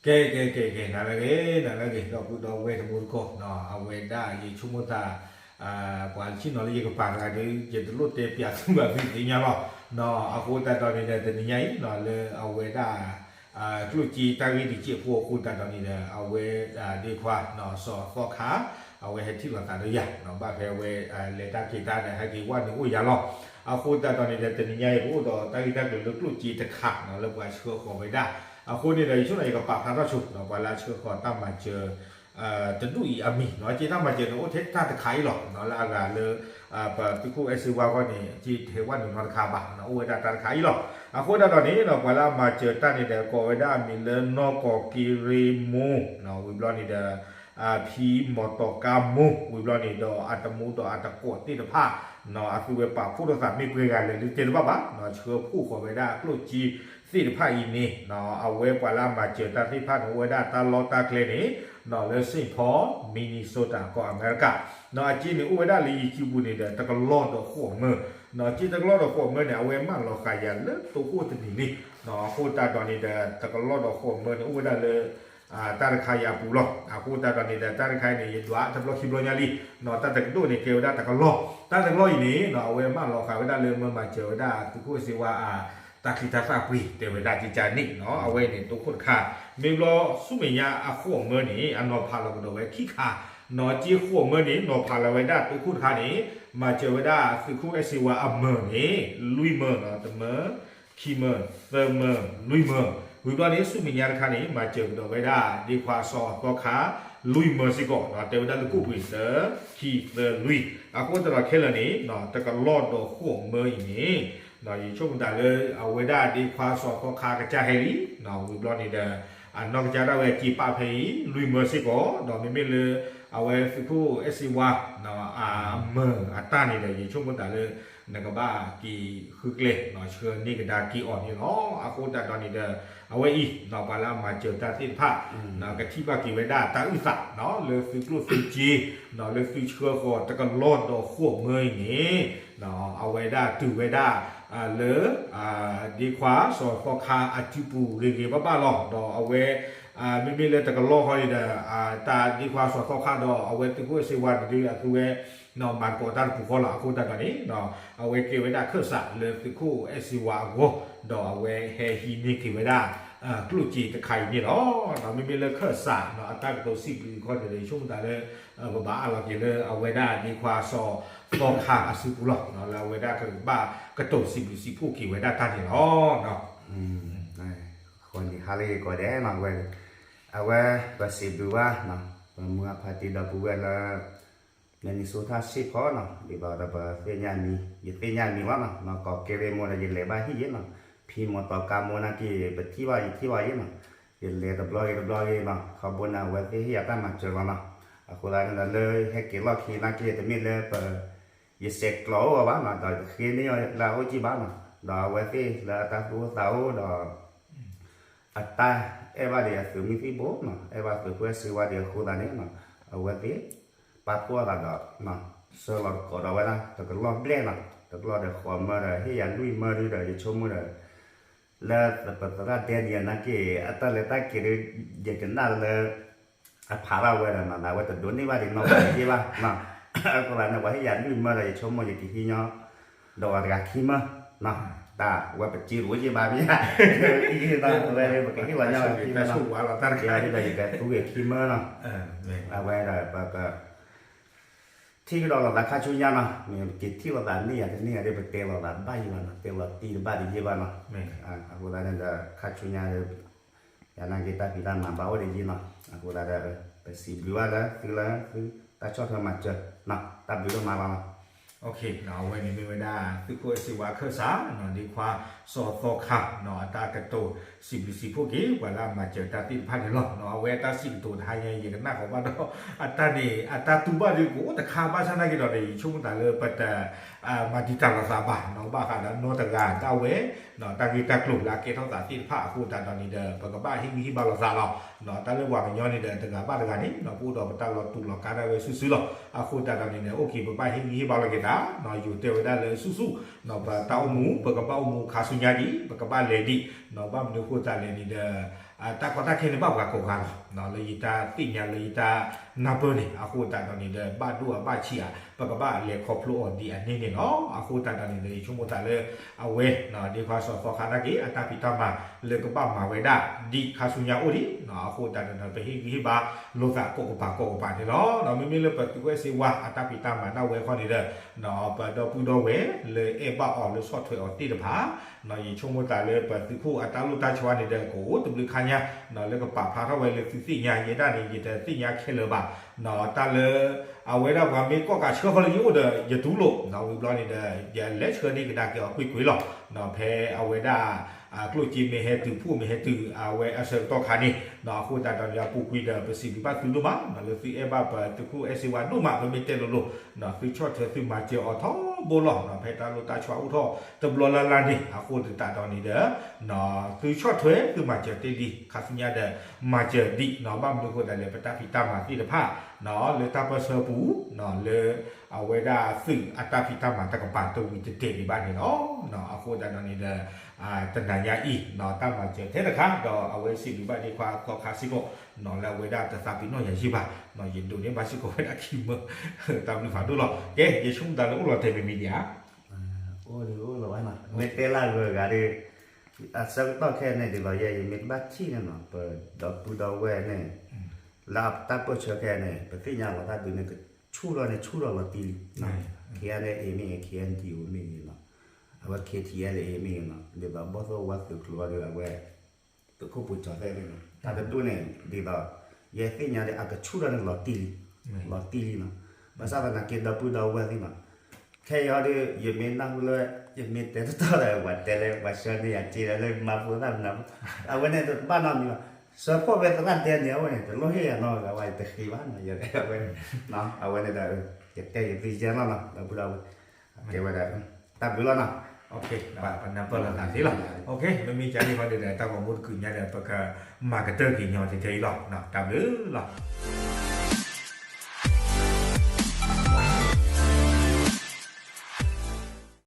ကဲ ကဲ ကဲ ကဲ နၤလၢအဂ့ၤ နၤလၢအဂ့ၤ ဒီပုၢ်ဒီဝဲၢ်တံၤသကိး အဝဲဒၣ်ယဆိကမိၣ်သး ပှၤဆ့ၣ်နီၤလၢယကပာ်တဂၤဒီး ယတလိၣ်တဲပၠးသုဘၣ်သုသ့ၣ်ညါလီၤ. အဃိသတးဒီးန့ၣ်ဒီး တနံၤညါအံၤ လၢအဝဲဒၣ် ကျိၣ်စ့တၢ်ဂ့ၢ်တစဲးဖိအဃိသတးဒီးန့ၣ်ဒီး အဝဲဒၣ်ဒ့ခွါ စီၤသီခါ အဝဲဟဲထံၣ်လိာ်သးဒီးယၤ ဘၣ်ဖဲအဝဲ လဲၤတၢ်က့ၤတၢ်ဒီး ဟဲက့ၤဝဲနုာ်အိၣ်ယၤလီၤ. အဃိသတးဒီးန့ၣ်ဒီး တနံၤညါအံၤ ပအိၣ်ဒီးတၢ်ဂ့ၢ်တၢ်ကျိၤလၢကျိၣ်စ့တခါ လၢပှၤဆှၢဃီၤဝဲဒၣ် အဃိန့ၣ်ဒီး ယဆိကမိၣ်ယကပာ်ဖျါထီၣ်ဆိ ပှၤလၢအဆှၢဃီၤတၢ်မၤစၢၤ တဒူၣ်အံၤအမံၤ က့တၢ်မၤစၢၤန့ၣ် အိၣ်ထဲတၢ်တခါအံၤလီၤ လၢအဂၤလၢ ပသုးခိၣ်အဲၣ်စ့ဝါအဂီၢ်န့ၣ် က့ထဲဝဲနုာ်နီတခါဘၣ် အိၣ်ဝဲဒၣ်တၢ်တခါအံၤလီၤ. အဃိသတးဒီးန့ၣ် ပှၤလၢအမၤစၢၤတၢ်န့ၣ်ဒီး ကိးဝဲဒၣ်အမံၤလၢနီၢ်ကီၢ်က့ရ့မိၢ် ဝံၤဘျီန့ၣ်ဒီး ဖံမီၢ်တီၤကါမိၢ် ဝံၤဘျီန့ၣ်ဒီး အတမူဒီးအတကိးသ့ၣ်တဖၣ် အသုဝဲပာ်ဖှိၣ်ထီၣ်သးမ့ၢ်ပှဲၤဂၤလဲၣ်လၢတဲတဘၣ်ဘၣ် ဆှၢဖှိၣ်ဃီၤဝဲဒၣ်ကျိၣ်စ့သ့ၣ်တဖၣ်အံၤန့ၣ် အဝဲပှၤလၢအမၤစၢၤတၢ်သ့ၣ်တဖၣ်န့ၣ် အိၣ်ဝဲဒၣ်တၢ်လီၢ်တၢ်ကျဲန့ၣ် လၢ Saint Paul Minnesota ကီၢ်အမဲရကၤ အစ့န့ၣ်အိၣ်ဝဲဒၣ်လၢယခံပူၤန့ၣ်ဒီး တကလီၢ်ဒီးဃိးမၢ စ့တကလီၢ်ဒီးဃိးမၢန့ၣ် အဝဲမၢလီၤဃာ်ယၤလၢတိခိၣ်တနံၤလံ အဃိသတးဒီးန့ၣ်ဒီး တကလီၢ်ဒီးဃိးမၢန့ၣ် အိၣ်ဝဲဒၣ်လၢ တၢ်တခါအံၤအပူၤလီၤ. အဃိသတးဒီးန့ၣ်ဒီး တၢ်တခါအံၤန့ၣ် ယဒွးတဘျီခံဘျီညါလံ တၢ်တကဒိၣ်န့ၣ် ကဲဝဲဒၣ်တကလီၢ် တၢ်တကလီၢ်အံၤန့ၣ် အဝဲမၢလီၤဃာ်ဝဲဒၣ်လၢမၢမၤစၢၤဝဲဒၣ်သုးခိၣ်စ့ဝါအ တၢ်ချံတၢ်သၣ်ပှ့ၤ တဲဝဲဒၣ်ကကန့ၣ် အဝဲန့ၣ်တိခိၣ်တခါ မ့ၢ်ဘျီဆူမဲာ်ညါအဃိးမၢန့ၣ် အနီၤဖးလီၤကဒီးဝဲခံခါ နီၤက့ဃိးမၢန့ၣ် နီၤဖးလီၤဝဲဒၣ်တိခိၣ်တခါန့ၣ် မၤစၢၤဝဲဒၣ်သုးခိၣ်အဲၣ်စ့ဝါအမၢန့ၣ် လွံၢ်မၢ တမၢ ခံမၢ သၢမၢ လွံၢ်မၢ ဝံၤဘျီန့ၣ် ဆူမဲာ်ညါတခါန့ၣ် မၤစၢၤကဒီးဝဲဒၣ် ဒ့ခွါစီၤသီခါ လွံၢ်မၢစ့ၢ်ကီး တဲဝဲဒၣ်လၢကိၣ်ပှ့ၤသၢ ခံသၢလွံၢ် အဃိသတးဒီးခဲလၢာ်န့ၣ် တကလီၢ်ဒီးဃိးမၢအံၤန့ၣ် ယဆိကမိၣ်တၢ်လၢအဝဲဒၣ်ဒ့ခွါစီၤသီခါကစၢ်ဟဲလံ ဝံၤဘျီန့ၣ်ဒီး အနီၢ်ကစၢ်ဒၣ်ဝဲက့ၤပာ်ဖဲအံၤ လွံၢ်မၢစ့ၢ်ကီး ဒီးမ့မ့ၢ်လၢ အဝဲသုးခိၣ်အဲၣ်စ့ဝါ အမၢအတၢ်န့ၣ်ဒီး ယဆိကမိၣ်တၢ်လၢ နကဘၣ်က့ၤဃုကျဲ ဆှၢန့ၢ်ကဒါက့ၤအီၤန့ၣ်လီၤ. အဃိသတးဒီးန့ၣ်ဒီး အဝဲအံၤ ပှၤလၢအမၤစၢၤတၢ်သ့ၣ်တဖၣ် ကထံၣ်ဘၣ်က့ၤဝဲဒၣ်တၢ်အုၣ်သး လၢသုးကျိၣ်သုးစ့ လၢသုးဆှၢဃီၤတကလီၢ်ဒီးဃိးမၢအံၤန့ၣ် အဝဲဒၣ်တုၤဝဲဒၣ် လၢ ဒ့ခွါစီၤသီခါအစုပူၤဂ့ၤဂ့ၤဘၣ်ဘၣ်လီၤ. ဒီးအဝဲ မ့မ့ၢ်လၢတကလီၢ်ဃီန့ၣ်ဒီး တၢ်ဒ့ခွါစီၤသီခါဒီး အဝဲသုးခိၣ်အဲၣ်စ့ဝါန့ၣ်ဒီး အသုဝဲ မၤသကိးတၢ်တပူၤဃီလီၤ. အဃိသတးဒီးန့ၣ် အဝဲကဲဝဲဒၣ်ခၢၣ်စးလၢသုးခိၣ်အဲၣ်စ့ဝါအဂီၢ် ဒီးအဝဲဟဲဟံးန့ၢ်က့ၤဝဲဒၣ် ကျိၣ်စ့တခါအံၤန့ၣ်လီၤ. မ့မ့ၢ်လၢခၢၣ်စး အတၢ်ကတိၤစံးဘျုးခီန့ၣ်ဒီး ယဆိကမိၣ်တၢ်လၢ ပဘၣ်အးလီၤက့ၤလၢအဝဲဒၣ်ဒ့ခွါစီၤသီခါအစုပူၤလီၤ. လၢအဝဲဒၣ်ကဘၣ်ကတိၤစံးဘျုးစံးဖှိၣ်က့ၤဝဲဒၣ်တၢ်န့ၣ်လီၤ. ဃီန့ၣ်ဟါလၢယကိးဒဲး အဝဲ ပစံးဘျုးဘၣ် ပမုၢ်အဖါတံၢ်ဒီပုၢ်ဝဲၢ်လၢ Minnesota Saint Paul နီၤ ဒ်သိးဒီးပသ့ၣ်ညါမံၤ ယသ့ၣ်ညါမံၤလီၤနီၤ နီၢ်ကီၢ်က့ရ့မိၢ်ဒီး ယလဲၤဘၣ်ဟံၣ်ယ့နီၤ ဖံမီၢ်တီၤကါမိၢ်နာ်က့ ပထံၣ်ဘၣ်ယထံၣ်ဘၣ်ယ့နီၤ ယလဲၤတဘျီဂ့ၤတဘျီဂ့ၤနီၤ ခီဘိန့ၣ် အဝဲသ့ၣ်ဟ့ၣ်ယၤတၢ်မၤစၢၤလီၤနီၤ အဃိသတးန့ၣ်ဒီး လၢဟဲက့ၤလီၢ်ခံနာ်က့ တမ့ၢ်လၢပ ယဆဲးကျိးအိၣ်ဘၣ်နီၤ ဒီးယဃ့န့ၢ်လၢအအိၣ်ကံၢ်ဘၣ်နီၤ ဒီးအဝဲသ့ၣ်လၢအတၢ်သူၣ်အိၣ်သးအိၣ်ဒီး အတၢ်အဲၣ်ဘၣ်ဒံးအသုးမုၢ်သံၣ်ဘိနီၤ အဲၣ်ဘၣ်သုးခိၣ်အဲၣ်စ့ဝါဒံးအဃိသတးန့ၣ်နီၤ အဝဲသ့ၣ် ပာ်ဖှိၣ်အသးဒီး ဆှၢလီၤသကိးဒီးဝဲဒၣ် တကလီၢ်ဘျဲၣ်နီၤ တကလီၢ်ဒီးဃိးမၢဒီး ဟ့ၣ်ယၤလွံၢ်မၢဒုဒီး ယဆိကမိၣ်ဒီး လၢပသရၣ်ဒဲနံၣ်အနာ်က့ အတၢ်လဲၤတၢ်က့ၤဒီး ယကနၣ်လၢ အဖးထီၣ်ဝဲဒီးနီၤ အဝဲတဒိးန့ၢ်ဘၣ်ဒံးနီၢ်ဘၣ်ယ့ဘၣ်နီၤ အဃိသတးန့ၣ် ပှၤဟ့ၣ်ယၤလွံၢ်မၢဒီး ယဆိကမိၣ်ယကဟံးညီ ဒီးအီၤတဂၤခံမၢနီၤ တၢ်ဝဲပစ့တအိၣ်ယ့ဘၣ်မ့ၢ်ဧါ အံၤဒီး အဝဲပကဟ့ၣ်ပှၤညီခံမၢနီၤ ယၤဒီးယကသူဂ့ၤခံမၢနီၤ အဝဲဒီးပက ထံၣ်ကဒီးလိာ်သးခါဆူညါနီၤ မ့ၢ်က့ၤထံၣ်လိာ်သးန့ၢ်ယၤတန့ၢ်ယၤဒီး ပတဲလိာ်သးဘၣ်ယံၤဘၣ်နီၤ တဲလိာ်တံၢ်တဘၣ်ဒီးယ့ဘၣ်နီၤ အဃိသတးန့ၣ်ဒီး ခါဆူညါဒီး ယနာ်က့တၢ်ဖံးတၢ်မၤဘၣ်အိၣ်ဒီးယ့နီၤ အဃိသတးဒီး ပစံးဘျုးဘၣ်လၢသုလၢသု တၢ်ဆီၣ်ထွဲမၤစၢၤနီၤ တၢ်ဘျုးဒိၣ်မးလီၤနီၤ အဝဲန့ၣ်မ့ၢ်ဝဲဒၣ် သုးခိၣ်အဲၣ်စ့ဝါခၢၣ်စး ဒ့ခွါစီၤသီခါ အတၢ်ကတိၤ စံးဘျုးစံးဖှိၣ်က့ၤပှၤလၢအမၤစၢၤတၢ်သ့ၣ်တဖၣ်န့ၣ်လီၤ. အဝဲတၢ်စံးကတိၤတဟါညါ ယကနၣ်ဃီၤဘၣ်ဒီး အတၢ်န့ၣ် အတၢ်တူၢ်ဘၣ်ဒုးကအိၣ်တခါဘၣ်ဆၣ်နာ်က့ဒီး ယဆိကမိၣ်သးလၢပတ မၤတံာ်တာ်လိာ်သးဘၣ်နီၤ ဘၣ်ဃးဒီးနီၢ်တဂၤဒၣ်ဝဲ တၢ်ဂ့ၢ်တၢ်ကျိၤလၢအကဲထီၣ်သးသ့ၣ်တဖၣ်အဃိသတးဒီးန့ၣ်ဒီး ပကဘၣ်ဟ့ၣ်ဂံၢ်ဟ့ၣ်ဘါလိာ်သးလီၤ. တၢ်လၢပှၤကညီန့ၣ်ဒီး တဂၤဘၣ်တဂၤန့ၣ် ပအိၣ်ဒီးပတၢ်လီၤတူာ်လီၤကာ်ဒၣ်ဝဲစုာ်စုာ်လီၤ. အဃိသတးဒီးန့ၣ်ဒီး အိၣ်က့ၤ ပဘၣ်ဟ့ၣ်ဂံၢ်ဟ့ၣ်ဘါလိာ်က့ၤသး ယိၤတဲဝဲဒၣ်လၢစုာ်စုာ် ပတၢ်အိၣ်မူ ပကဘၣ်အိၣ်မူခါဆူညါဒံး ပကဘၣ်လဲၤဒံး ဘၣ်မနုၤအဃိသတးလဲၣ်န့ၣ်ဒီး တၢ်ကီတၢ်ခဲန့ၣ်ဘၣ်ပှၤကိးဂၤလီၤ. လၢယတၢ်သ့ၣ်ညါလၢယတၢ်နၢ်ပၢၢ်န့ၣ် အဃိသတးဒီးန့ၣ်ဒီး ဘၣ်ဒိၣ်အဘၣ်ဆံးဧါ ပကဘၣ်လဲၤခီဖျိအီၤဒ်အန့ၣ်န့ၣ်လီၤ. အဃိသတးဒီးန့ၣ်ဒီး ယဆိကမိၣ်သးလၢ အဝဲ ဒ်ခွါစီၤသီခါနာ်က့ အတၢ်ဖံးတၢ်မၤလၢကဘၣ်မၤဝဲဒၣ် ဒ်ခါဆူညါအိၣ်ဒံး အဃိသတးဒီး ပဟ့ၣ်ဂံၢ်ဟ့ၣ်ဘါလိာ်သးကိးကပၤကိးကပၤန့ၣ်လီၤ. မ့မ့ၢ်လၢပသုးခိၣ်အဲၣ်စ့ဝါအတၢ်ဖံးတၢ်မၤဒၣ်ဝဲခီန့ၣ်ဒီး ပဒီပုၢ်ဒီဝဲၢ်လၢအဲၣ်ဘၣ်အီၤလၢဆီၣ်ထွဲအီၤသ့ၣ်တဖၣ် ယဆိကမိၣ်သးလၢပသုးခိၣ်အတၢ်လိၣ်တၢ်ဆီန့ၣ်ဒီး ကအိၣ်တဘျုးခါညါ လၢကပာ်ဖျါထီၣ်ဝဲလၢသုသ့ၣ်ညါယဲဒၣ်န့ၣ် ယတသ့ၣ်ညါခဲလၢာ်ဘၣ်. တၢ်လၢ အဝဲဒၣ်ပှၤမ့ၢ်ကိးကးဆှၢဃီလၢယအိၣ်ဒီး ယတူၢ်လိာ် ဝံၤဘျီန့ၣ်ဒီး ယလဲၤဆှၢန့ၢ်ကဒါက့ၤအီၤကွ့ၢ်ကွ့ၢ်လီၤ. ဖဲအဝဲဒၣ် ကျိၣ်စ့မ့ၢ်ဟဲတုၤ ဖှိၣ်မ့ၢ်ဟဲတုၤ အဝဲအဆၢကတီၢ်ခါန့ၣ် အဃိသတးဒီး အပူၤကွံာ်ဒီး ပစံးဘျုးဘၣ်သုဒိၣ်မး လၢသုအဲၣ်ဘၣ်ပသုးခိၣ်အဲၣ်စ့ဝါဒိၣ်မး ပမ့ၢ်တဲလိၤလိၤ သုဆီၣ်ထွဲသုမၤစၢၤအီၤထီဘိလီၤ. ဖဲတၢ်လိၣ်တၢ်ဆီအိၣ်ထီၣ်တဘျီလၢ်လၢ်န့ၣ် အဃိသတးဒီးန့ၣ်ဒီး သုဆီၣ်ထွဲသုမၤစၢၤတ့ၢ်လံ ခါဆူညါဒီး မၤစၢၤဒံး ဘၣ်မနုၤအဃိသတးလဲၣ် ပတၢ်ဖံးတၢ်မၤသ့ၣ်တဖၣ် လၢတၢ်ပၢၢ်ဆၢပူၤ လၢ အဝဲဒၣ်သုးအတၢ်ဖံးတၢ်မၤတကပၤတဝံၤတတဲာ်ဒံးဘၣ်န့ၣ်လီၤ. အဃိသတးဒီးန့ၣ်ဒီး တနၤညါအံၤ တၢ်မၤစၢၤထဲတခါ ဒီးအဝဲစံးဘျုးဘၣ်ဒ်ခွါသီခါစ့ၢ်ကီး လၢအဝဲဒၣ်တသးပ့ၤနီၣ်ယၤယံာ်ဘၣ် ယဒိးန့ၢ်ဘၣ်စ့ၢ်ကီးဝဲဒၣ်ခံမၢ တၢ်ဘျုးဖးဒိၣ်လီၤ. ကဲ ယဆိကမိၣ်သးလၢအိၣ်လီၤတဲာ်မ့ၢ်မံၤဒံးဧါ အိၣ်လီၤအိၣ်လီၤဝဲနီၤ မ့ၢ်တဲလၢဂၤဂၤဒီး အဆၢကတီၢ်ခဲအံၤန့ၣ်ဒ်သိးယဲ ယမ့ၢ်တဘၣ်ထံၣ်န့ၣ်နီၤ ပဒီပုၢ်ဒီဝဲၢ်န့ၣ် လၢအတၢ်ပၢၢ်ဆၢခဲအံၤန့ၣ် ပသ့ၣ်ညါလီၤတၢ်ဒုးန့ၣ် ကဆူၣ်ထီၣ်န့ၣ်ဆူၣ်ထီၣ်လီၤတံၢ်လံ ခဲအံၤန့ၣ် အ့မ့ၢ်ဂ့ၤ ခဲအံၤဒံးအိၣ်မ့ၢ်ဂ့ၤနီၤ အဝဲ ခဲထံအဲလ်အ့မ့ၢ်ဂ့ၤနီၤ ဒ်သိးဘီၣ်သိၣ်ဝါသုးကျိၤအီၤဒီးအဝဲ သုးခိၣ်ပူၤကၠီၤသဲၣ်သ့ၣ်နီၤ တၢ်တဒူၣ်န့ၣ် ဒ်သိး ယဲသ့ၣ်ညါဒီးအကဆူၣ်ထီၣ်န့ၣ်လီၤတံၢ်လံ လီၤတံၢ်လံနီၤ ဘၣ်ဆၣ်သနာ်က့ဒီပုၢ်ဒီဝဲၢ်သ့ၣ်နီၤ ခဲအံၤအီၤဒီး ယမ့ၢ်နၢ်ဟူလၢ ယမ့ၢ်တဲတတီၢ်ဒီး ပှၤတဲလၢပှၤဆှၢန့ၢ်ယၤစ့ဒီးလၢမၤဖိသၣ်မနုၤ အဝဲန့ၣ်တဘၣ်နီတမံၤဘၣ် ဆှၢဖှိၣ်ဝဲသရၣ်တဲန့ၣ် အဝဲန့ၣ် တလိၣ်ဟ့ၣ်ယၤနီတဂၤဘၣ် ယတဃ့ဘၣ်နီၤ ယတဲဝဲ အဝဲန့ၣ်ဒီး ယတဲယသုယဲလီၤနီၤ ဒီပုၢ်ဒီဝဲၢ် ကဲဝဲဒၣ် တၢ်ဘျုးလီၤနီၤ ပနၢ်ပၢၢ်လိာ်သးသ့လီၤ မ့မ့ၢ်ကန့ၣ်ခီဒီး တၢ်ဂီၤမူတကုးညါဒီး ပကမၤကတၢၢ်က့ၤညီထဲထဲအံၤလီၤ တၢ်ဘျုးလီၤ